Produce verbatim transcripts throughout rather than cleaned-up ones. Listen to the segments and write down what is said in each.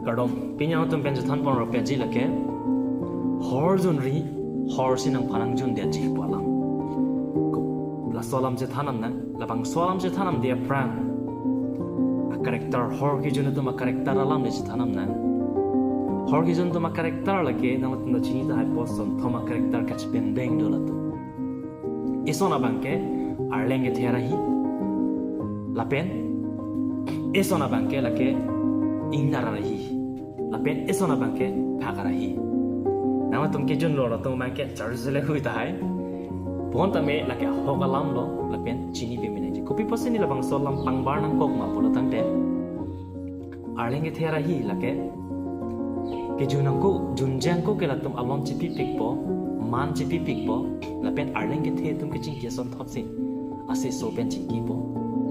Kardom, pini nangtum pen chethan pon ropetji lake, hor junri, hor si nangphan nangjundetji pu alam. Ko, laso alam chethan nam nang, labangso alam chethan namde aphrang, a character, hor kejun atum a character alam le chethan nam nang. Hor kejun atum a character lake, nangtum ta chini tahai, puson thom a character kachependeng do latum. Eson abang ke arleng kethe arahi. Lapen eson abang ke lake ingnar arahi. Lapen eson abang ke phak arahi. Nangtum kejun lo latum abang ke charjele hui tahai. Pon tame lake ahok alam lo, lapen chini pame nangji. Kopi pusi ne labangso alam pangbar nangkok ma pulo tangte, arleng kethe arahi lake kejun nangkok, junjang ko ke latum alon chepipikpo, man chepipikpo, lapen arleng kethe atum kechingki asonthotsi aseso pen chingkipo.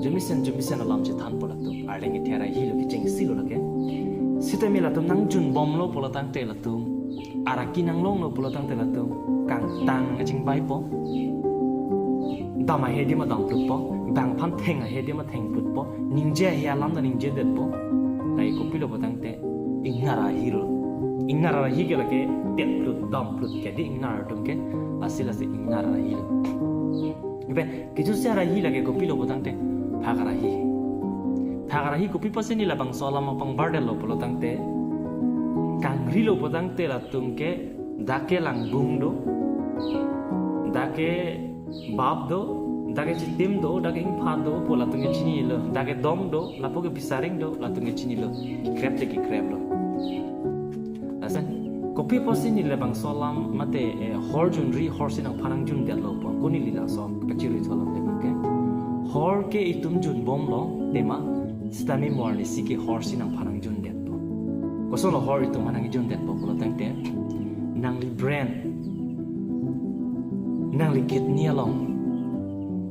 Jumisen jumisen alam chethanpo latum. Arleng kethe arahi lo kechengsi lo lake. Sitame latum nangjunbomlo pulo tangte latum, araki nanglonglo pulo tangte latum kangtang kachingbaipo. Dam ahe adim damplutpo, bang aphan theng ahe adim thengplutpo, ningje ahe alam ta ningjedetpo. Lake kopilo pulo tangte ingnar arahi lo. Ingnar arahi ke lake tetplut damplut ke dei ingnar atum ke, lasi lasi ingnar arahi lo. Ipen kejun si arahi lake kopilo pulo tangte phak arahi. Phak arahi kopi pusi ne labangso alam pangbar detlo pulo tangte, kangrilo pulo tangte latum ke dak ke langbung do, dak ke bap do, dak ke chitim do, dak ke ingphat do pu latum ke chinilo, dak ke dong do, lapu ke bisaring do, latum ke chinilo. Kekrep te kekrep lo. Lason kopi pusi ne labangso alam mate, eh, hor junri, hor si nangphan nangjundetlo pu, koni lila ason kachirui tho alam te ke. Hor ke itum junbomlo tema, sitame mo arnisi ke hor si nangphan nangjundetpo. Kosonlo hor itum aphan nangjundetpo pulo tangte, nangli brain, nangli kidney along,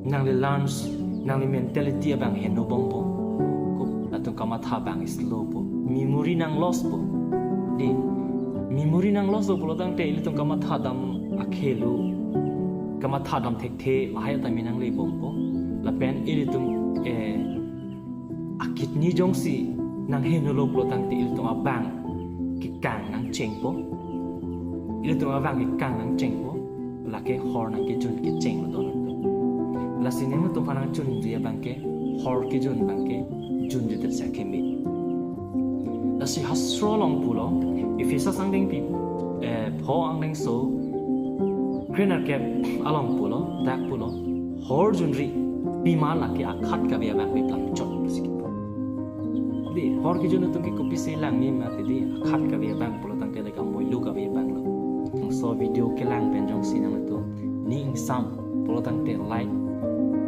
nangli lungs, nangli mentality abang henobompo. Ko, latum kamatha abang slow po. Memory nang loss po. Dei, memory nang loss lo pulo tangte ilitum kamatha dam akhelu, kamatha dam thekthe lahai ta me nanglebompo. Lapen ilitum, eh, a kidney jongsi nang henolo pulo tangte ilitum abang kekang nangchengpo. Ilitum abang kekang nangchengpo. Lake hor nangkejun kecheng lo don. Lasi nangtum aphan nangjunji abang ke, hor kejun abang ke junjedet si akeme. Lasi hastro along pulo, Ephesus angdengpi, eh, pho angdengso krenerkep along pulo, dak pulo, hor junri, pima lake akhat kave abang peplang chot pusi kipu. Dei, hor kejun atum ke kopisi langme mati dei, akhat kave abang pulo tangte lake amoilu kave abang lo. Laso video kelang pen jongsi nangtum ning sam pulo tangte like,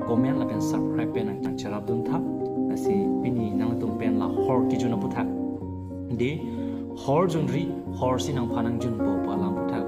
comment lapen subscribe pen nangcherapdun tha. Lasi pini nangtum pen la hor kejun aputhak, dei, hor junri, hor si nangphan nangjunpo pu alam aputhak